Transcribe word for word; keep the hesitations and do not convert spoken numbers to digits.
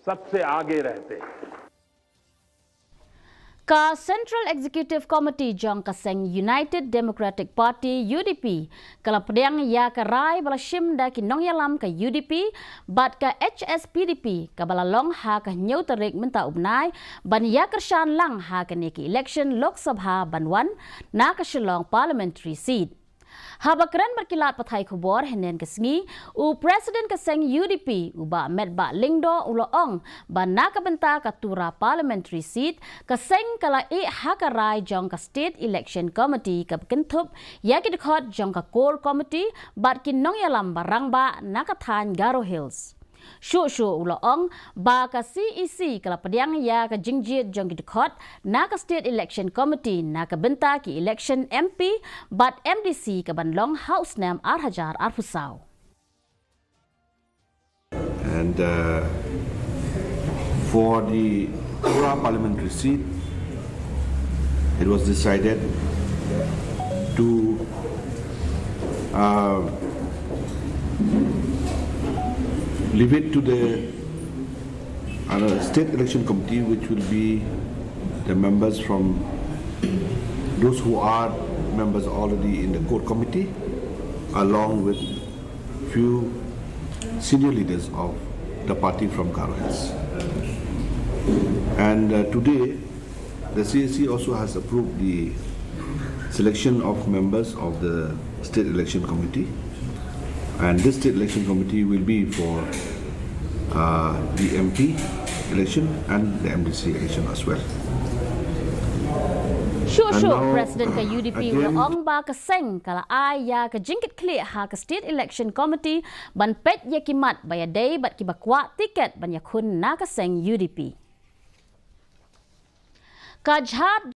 सबसे आगे रहते हैं। Ka Central Executive Committee jong ka seng United Democratic Party, U D P, ka la pdiang ïa ka rai ba la shim da ki nongïalam ka U D P bad ka H S P D P, kaba la long ha ka hynñiew tarik mynta u bnai, ban ïakyrshan lang ha kane ka election Lok Sabha ban wan na ka Shillong Parliamentary Seat. Haba kren bad ki lad pathai khubor hynnin ka sngi, u President ka seng U D P, u Bah Metbah Lyngdoh, u la ong ba na ka bynta ka Tura Parliamentary Seat, ka seng ka la ïeh ha ka rai jong ka State Election Committee kaba kynthup ïa ki dkhot jong ka Core Committee bad ki nongïalam ba rangbah na ka thaiñ Garo Hills. Shuh shuh u la ong ba ka C E C ka la pdiang ïa ka jingjied jong ki dkhot na ka State Election Committee na ka bynta ki election M P bad M D C kaban long ha u snem ar hajar arphew saw. And uh, for the Tura parliamentary seat, it was decided to uh, leave it to the uh, State Election Committee, which will be the members from those who are members already in the core committee, along with few senior leaders of the party from Garo Hills. And uh, today, the C A C also has approved the selection of members of the State Election Committee. And this State Election Committee will be for uh, the M P election and the M D C election as well. Shuh shuh, President ka U D P u la ong ba ka seng ka la ai ïa ka jingkitkhlieh ha ka State Election Committee ban peit ïa ki mat ba ïadei bad kiba kwah tiket ban ïakhun na ka seng U D P. Ka Jhat